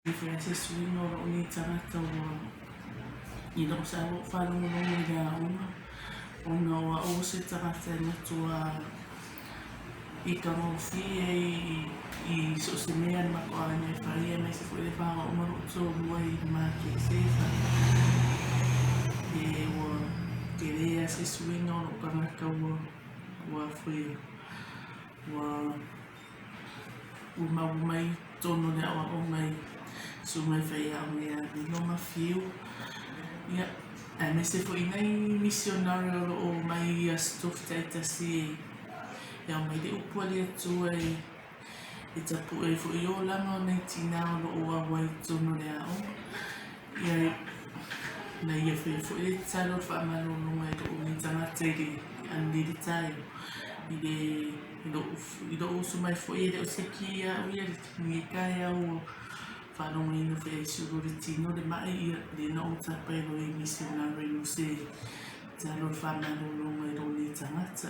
E fai lava se suiga o lou nei tagata ua i lou sa ua ou faalogologo i le aoga ona o au o se tagata e matua ita gofie i so o se mea a le matou aiga e fai aemaise foi le va o au ma lou toalua i le ma e ua tele lava se suiga o lou tagata ua ua foi ua Ua maua mai totonu o le aoaoga i susuga i faiaoga ia Lilo ma Fiu, ia, aemaise foi nai misionare o lo o omai i Aso Tofi taitasi e aumai le upu a le Atua e tapue ai foi olaga o nai tina o lo o auai i totonu o le aoga. Ia, na ia faia foi le tatalo o le faamalologa i lou nei tagata i le ananei le taeao i le i lou usu mai foi e le o se ki ia au ia lenei taeao ua faalogoina foi e isi o le tino le mai ia lea na ou tapa ai loa i misionare mo se tatalo o le faamalologa i lou nei tagata.